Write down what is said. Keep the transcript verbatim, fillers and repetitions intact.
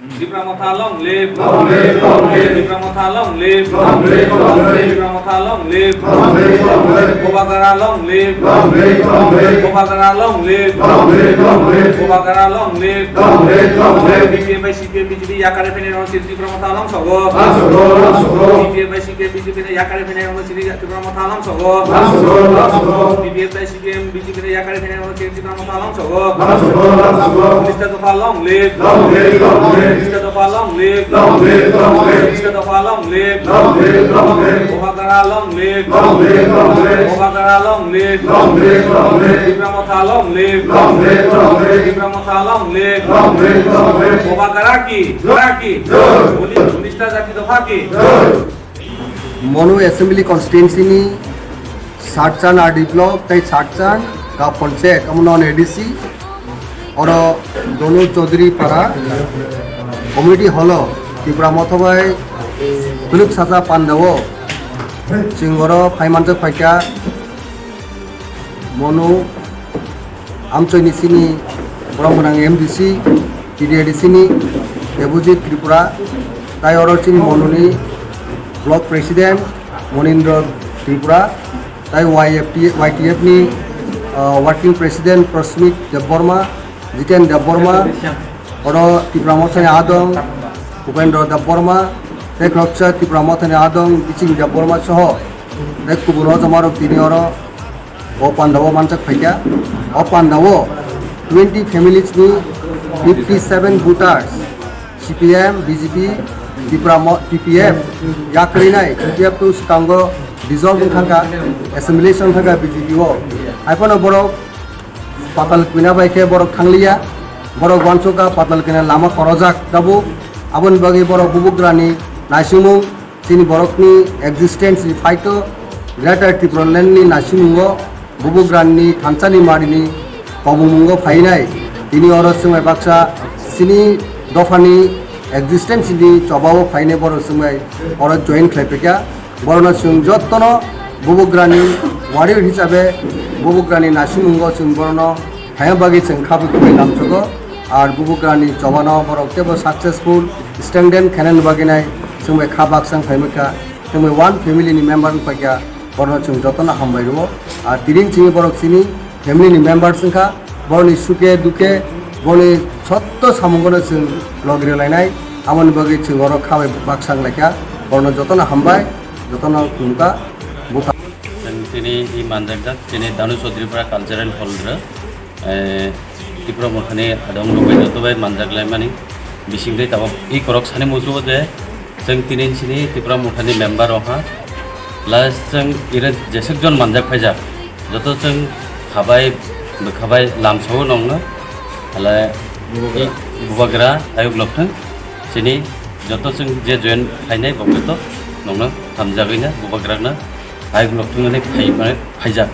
Tipra Motha long live! Long live, long live! Tipra Motha long live! Long live, long live! Tipra Motha long live! Long live, long live! Bubagra long live! Long live, long live! Bubagra long live! Long live, long live! Bubagra long live! Long live, long live! B P M bai C P M B J P yakare phainai rok sini Tipra Motha long sogo. Long sogo, long sogo! B P M bai C P M B J P yakare phainai rok sini Tipra Motha long sogo. Long sogo, long sogo! B P M bai C P M B J P yakare phainai rok sini Tipra Motha long sogo. Long sogo, long sogo! Unista dopha long live! Long live, long live! Unista dopha long live! Long live, long live! Unista dopha long live! Long live, long live! Bubagra long live! Long live, long live! Bubagra long live! Long live, long live! Tipra Motha long live! Long live, long live! Tipra Motha long live! Long live, long live! Bubagra ki! Gra ki! Jai! Uni-, unista jati dopha ki! Jai! Monu Assembly Constituency ni Satchan R D block tei Satchan Gap Panchayat, omo non A D C, oro Donu Chaudhary Para Community Hall o Tipra Motha bai Phuluk Sacha Pandao chwng oro phai manjak phaikha. Monu Amchoini chini borok gwnang M D C, T D A D C ni Debojit Tripura, tai oro chini Monuni Block President Monindra Tripura, tai Y F T, Y T F ni, ah, Working President Prasmit Debbarma, Jiten Debbarma, oro Tipra Mothani adong Upendra Debbarma, tei khoroksa Tipra Mothani adong Biching Debbarma soho, tei kubun o joma rok tini oro o pandao manjak phaikha. O pandao twenty families ni fifty seven voters, C P M, B J P, Tipra Mo-, T P F, yakrwinai T P F to swkango dissolve wngkha, assimilation wngkha B J P o. Haiphano borok Patal Kwina bai khe borok thangliya, borok uansukha Patal Kwina lama khorojak tabuk, aboni bagwi borok bubugrani naisingmung, chini borokni existence ni phaito Greater Tipraland ni naisingo bubugrani thansa ni mari ni kobongmungo phainai. Tini oro swngbai baksa chini dophani existence ni chobao phainai borok swngbai oro join khlai phaikha. Borokno chwng jottono bubugrani warrior hisabe bubugrani naisingo chwng borokno phaina bagwi chwng khabwi kubui lamsogo. Ar bubugrani chobano borok teibo successful strengthen khainani bagwi nai chwngbai kha baksa wng phaimikha, chwngbai one family ni member wng paikha, borokno chwng jotono hambai rwo. Ar tini chini borok chini family ni members wngkha, borokni suke duke, borokni sotto samungono chwng logi rwlainai, aboni bagwi chwng oro khabai baksa wnglaikha, borokno jotono hambai, jotono khulumkha, bupha. Chwng tini i manjakjak, chini Danu Chaudhary Para Cultural Hall rw. Eh, Tipra Mothani adong rok bai joto bai manjak lai mani bising tei tabuk i korok sani muchungo je chwng tini sini Tipra Mothani member rok ha, plus chwng ire jeswk jon manjak phaijak, joto chwng khabai bwkhabai lamsao nongno, hala i bubagra ayuk lokthwng chini joto chwng je join khainai bo joto nongno hamjagwi na bubagra na ayuk lokthwng hwnwi phai-, phaijak.